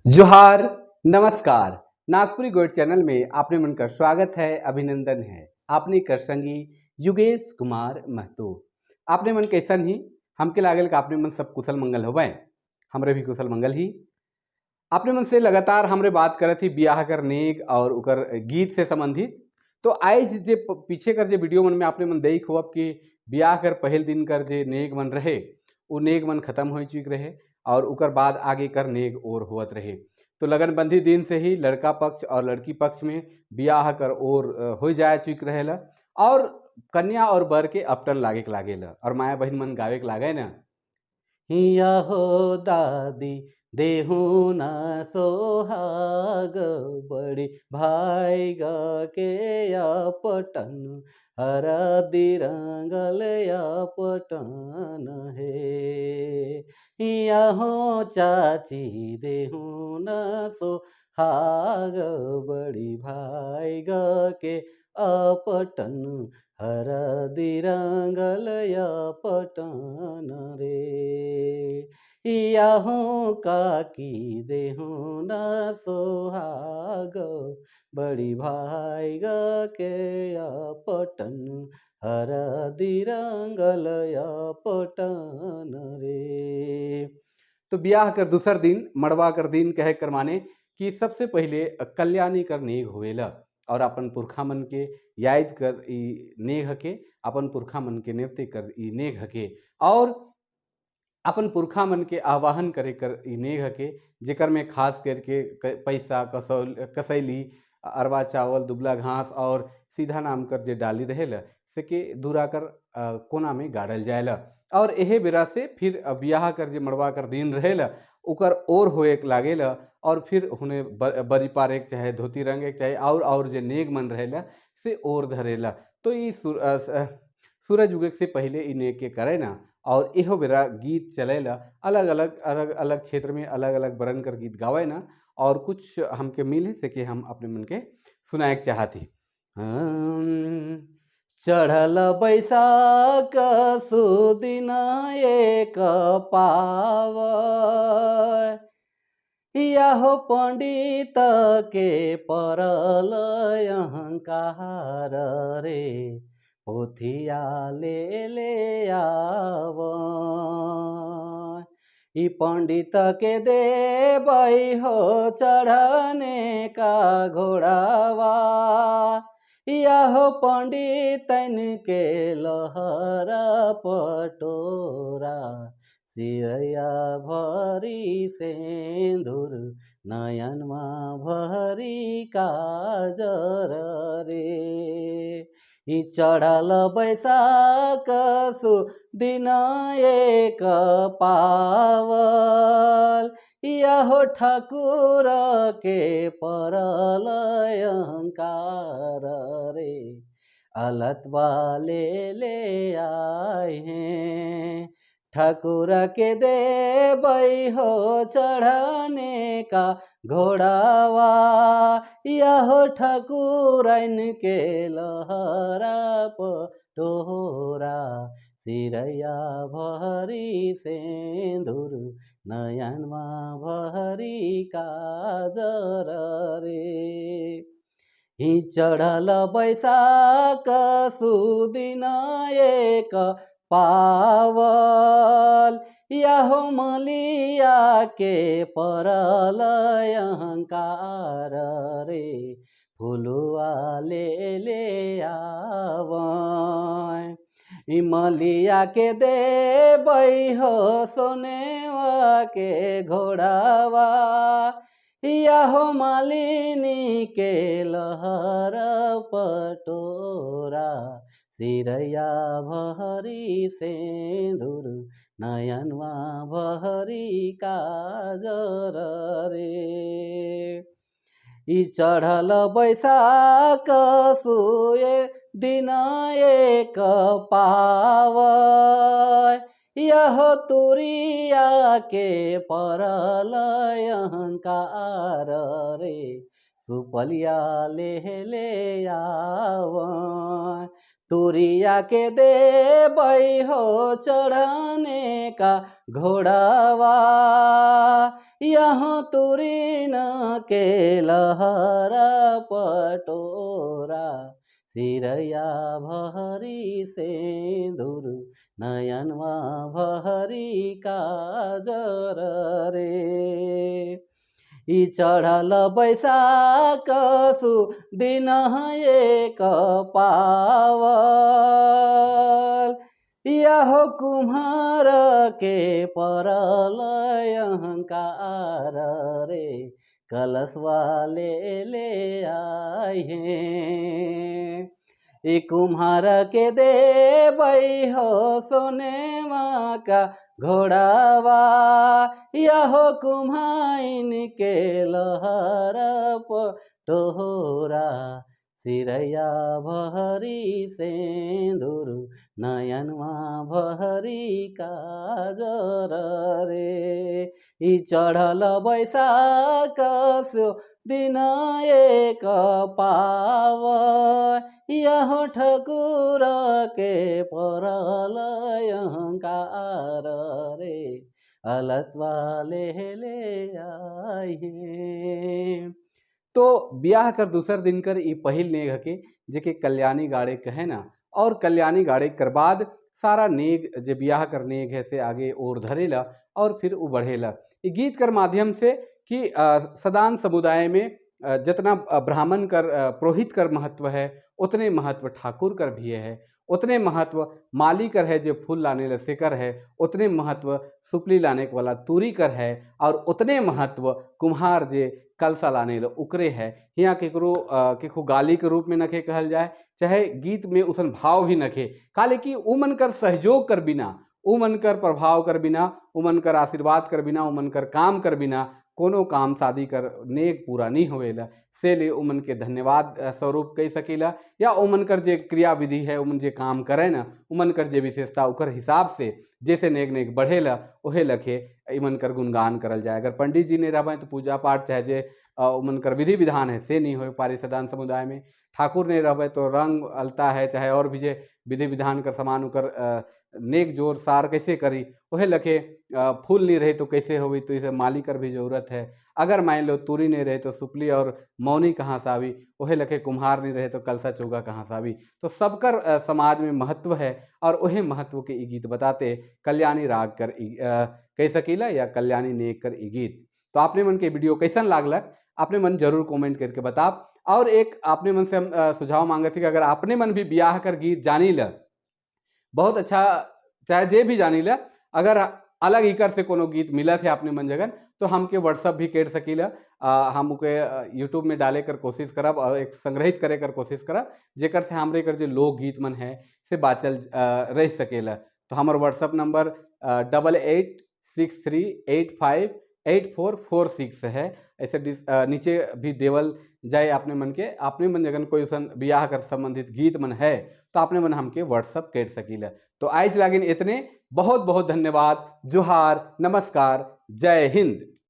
जोहार, नमस्कार। नागपुरी गोड चैनल में आपने मन का स्वागत है, अभिनंदन है। आपने कर संगी युगेश कुमार महतो। आपने मन कैसन ही? हमके लागल कि आपने मन सब कुशल मंगल होवे, हमरे भी कुशल मंगल ही। आपने मन से लगातार हमरे बात करत ही ब्याह कर नेग और उकर गीत से संबंधित। तो आइज जे पीछे कर जे वीडियो मन में आपने मन देख हो कि ब्याह कर पहल दिन कर जे नेग मन रहे वो नेग मन खत्म हो चुक रहे और उकर बाद आगे कर नेग और होवत रहे। तो लगनबंधी दिन से ही लड़का पक्ष और लड़की पक्ष में ब्याह कर और हो जाए चुक रहेला और कन्या और बर के अपटन लागे के लागेला और माया बहन मन गावे के लागे ना, हिया हो दादी देहू ना सोहाग बड़ी भाई गा के अपटन हरदी रंगल अपटन हे। हिया हो चाची देहू ना सोहाग बड़ी भाई गा के अपटन हरदी रंगल अपटन रे। या हो काकी देहू ना सोहाग बड़ी भाई गा के अपटन हरदी रंगल अपटन रे। तो ब्याह कर दूसर दिन मड़वा कर दिन कहे कर माने कि सबसे पहले कल्याणी कर नेग होवेला और अपन पुरखा मन के याद कर ई नेग हके, अपन पुरखा मन के नेवते कर ई नेग हके और अपन पुरखा मन के आवाहन करे कर ई नेग हके, जेकर में खास करके पैसा कसैली अरवा चावल दुबला घास और सीधा नाम कर जे डाली रहेला से के दूरा कर कोना में गाड़ल जाएला। और एहे बेरा से फिर ब्याह कर जे मड़वा कर दिन रहेला उकर और होए लागेला और फिर हुने बरी पारे चाहे धोती रंग चाहे और जे नेग मन रहेला से और धरेला। तो ई सूरज उगे से पहले ई नेग के करे ना और एहो बेरा गीत चलेला, अलग अलग अलग अलग क्षेत्र में अलग अलग बरन कर गीत गावे ना और कुछ हमके मिले से कि हम अपने मन के सुनाए के चाहती। चढ़ल बैसाख सुदिन एक पाव यहो पंडित के परल अहंकार रे पोथिया ले ले आव ई पंडित के देबई हो चढ़ने का घोड़ावा यहो पंडितन के लहर पटोरा सिरैया भरी सेंदूर नयनमा भरी काजर रे। ई चढ़ल बैसाख सुदिन एक पावल यहो ठाकुर के परल अहंकार रे अलतवा ले ले आए हैं ठाकुर के देबई हो चढ़ने का घोड़ावा यहो ठाकुरन के लहरा पटोरा सिरैया भरी सेंदूर नयनमा भरी काजर रे। ही चढ़ल बैसाख सुदिन एक पावल यहो मलिया के परल अहंकार रे फुलुआ ले ले आव ई मलिया के देबई हो सोनेवा के घोड़ावा यहो मालिनी के लहर पटोरा सिरैया भरी सेंदूर नयनवा भरी काजर रे। ई चढ़ल बैसाख सुए दिन एक पाव यहो तुरिया के परल अहंकार रे सुपलिया ले ले आव तुरिया के देबई हो चढ़ने का घोड़ावा, यहाँ तुरी न के लहरा पटोरा, सिरैया भरी सेंदूर नयनवा भरी काजर रे। ई चढ़ल बैसाख सु दिन एक पावल, यहो कुम्हार के परल अहंकार रे, कलशवा ले ले आए। ई कुम्हार के देबै हो सोनेवा का घोड़ावा, यहो कुम्हाइन के लहर पटोरा, सिरैया भरी सेंदूर नयनवा भरी काजर रे। ई चढ़ल बैसाख सो दिन एक पाव, यहो ठकुर के परल अहंकार रे, अलतवा ले ले आए। तो ब्याह कर दूसर दिन कर ई पहिल नेग हके जेके कल्याणी गाड़े कहे ना, और कल्याणी गाड़े कर बाद सारा नेग जे ब्याह कर नेग है से आगे और धरेला और फिर उ बढ़ेला। ई गीत कर माध्यम से कि सदान समुदाय में जितना ब्राह्मण कर पुरोहित कर महत्व है, उतने महत्व ठाकुर कर भी है, उतने महत्व माली कर है जो फूल लाने ला सेकर है, उतने महत्व सुपली लाने वाला तूरी कर है, और उतने महत्व कुम्हार जे कलसा लाने ला उकरे है। यहाँ केकरो केको गाली के रूप में नखे कहल जाए, चाहे गीत में उसन भाव भी नखे, काले कि उमन कर सहयोग कर बिना, उमन कर प्रभाव कर बिना, उमन कर आशीर्वाद कर बिना, उमन कर काम कर बिना कोनो काम शादी कर नेक पूरा नहीं होवेला। से ले उमन के धन्यवाद स्वरूप कह सकीला, या उमन कर जे क्रिया विधि है, उमन जे काम करे ना, उमन कर जे विशेषता उकर हिसाब से जैसे नेक नेक बढ़ेला ओहे लखे इमन कर गुणगान करल जाए। अगर पंडित जी ने रह तो पूजा पाठ चाहे जे उमन कर विधि विधान है से नहीं हो पारे सदान समुदाय में। ठाकुर ने रह तो रंग अलता है चाहे और भी जे विधि विधान कर सामान उकर नेक जोर सार कैसे करी, ओहे लखे फूल नहीं रहे तो कैसे होई, तो इसे माली कर भी जरूरत है। अगर मान लो तूरी नहीं रहे तो सुपली और मौनी कहाँ से आवी, ओहे लखे कुम्हार नहीं रहे तो कलसा चौगा कहाँ से आवी। तो सबकर समाज में महत्व है और वही महत्व के ई गीत बताते कल्याणी राग कर कह सकीला या कल्याणी नेक कर ई गीत। तो आपने मन के वीडियो कैसन लागलक आपने मन जरूर कमेंट करके बताब। और एक आपने मन से हम सुझाव मांगे थे कि अगर आपने मन भी ब्याह कर गीत जानी ल बहुत अच्छा, चाहे जे भी जानी ल, अगर अलग इकर से कोनो गीत मिला थे आपने मन जगन तो हमके व्हाट्सअप भी कर सकीला, हम उके यूट्यूब में डाले कर कोशिश करब और एक संग्रहित करे कर कोशिश करब जेकर से हमरे कर जो लोक गीत मन है से बाचल रह सकेला। तो हमार व्हाट्सअप नंबर 8863858446 है। ऐसे नीचे भी देवल जाए आपने मन के, आपने मन जगन कोई उसन ब्याह कर संबंधित गीत मन है तो आपने मन हमके व्हाट्सअप कर सकीला। तो आज लागिन इतने, बहुत बहुत धन्यवाद, जोहार, नमस्कार, जय हिंद।